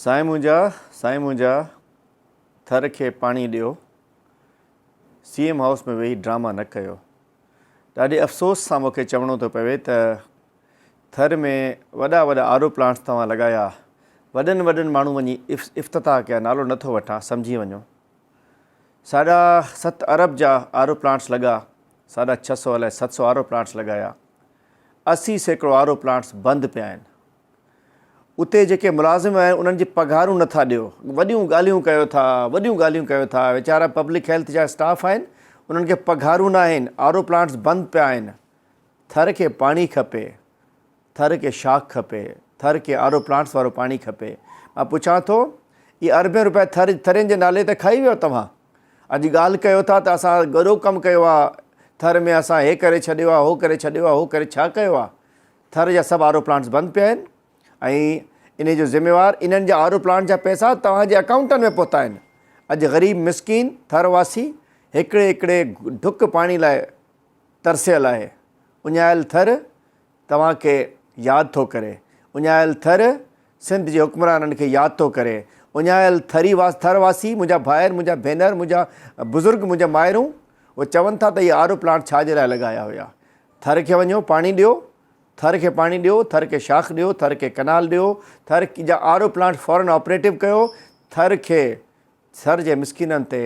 سائين منهنجا سائين منهنجا ٿر کي پاڻي ڏيو سي ايم هائوس ۾ ويهي ڊراما نه ڪيو ڏاڍي افسوس سان مونکي چوڻو ٿو پوي ته ٿر ۾ وڏا وڏا آر او پلانٽس توهان لڳايا وڏن وڏن ماڻهو وڃي افتتاح ڪيا نالو نٿو وٺان سمجهي وڃو ساڍا ست ارب جا آر او پلانٽس لڳا ساڍا ڇهه سو الائي ست سو آر او پلانٽس لڳايا 80% آر او پلانٽس بند پيا آهن اتي جيڪي ملازم آهن انهن جي پگهارون نٿا ڏيو وڏيون ڳالهيون ڪيو ٿا وڏيون ڳالهيون ڪيو ٿا ويچارا پبلڪ هيلٿ جا اسٽاف آهن انهن کي پگهارون نه آهن آر او پلانٽس بند پيا آهن ٿر کي پاڻي کپي ٿر کي شاخ کپي ٿر کي آر او پلانٽس وارو پاڻي کپي مان پڇان ٿو اهي اربين روپيا ٿر ٿرين جي نالي ته کائي ويو توهان اڄ ڳالهه ڪيو ٿا ته اسان وڏو ڪم ڪيو آهي ٿر ۾ اسان هي ڪري ڇڏيو آهي هو ڪري ڇڏيو آهي هو ڪري ڇا ڪيو آهي ٿر جا سڀ آر او پلانٽس بند پيا آهن ۽ انهي جو ذميوار انهن جا آر او پلانٽ جا پئسا توهان جي اڪائونٽن ۾ پهتا آهن اڄ غريب مسڪين ٿر واسي هڪڙي هڪڙي ڍڪ پاڻي لاء ترسيل آهي اڃايل ٿر توهان کي ياد ٿو ڪري اڃايل ٿر سنڌ جي حڪمرانن کي ياد ٿو ڪري اڃايل ٿري واس ٿر واسي منهنجا ڀائر منهنجا ڀينر منهنجا بزرگ منهنجا مائرون اهي چون ٿا ته اهي آر او پلانٽ ڇا جي لاء لڳايا هيا ٿر کي وڃو پاڻي ڏيو، ٿر کي پاڻي ڏيو، ٿر کي شاخ ڏيو، ٿر کي ڪئنال ڏيو، ٿر جا آر او پلانٽ فورن آپريٽو ڪيو، ٿر کي ٿر جي مسڪينن تي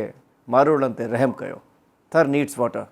ماروئڙن تي رحم ڪيو. Thar needs water.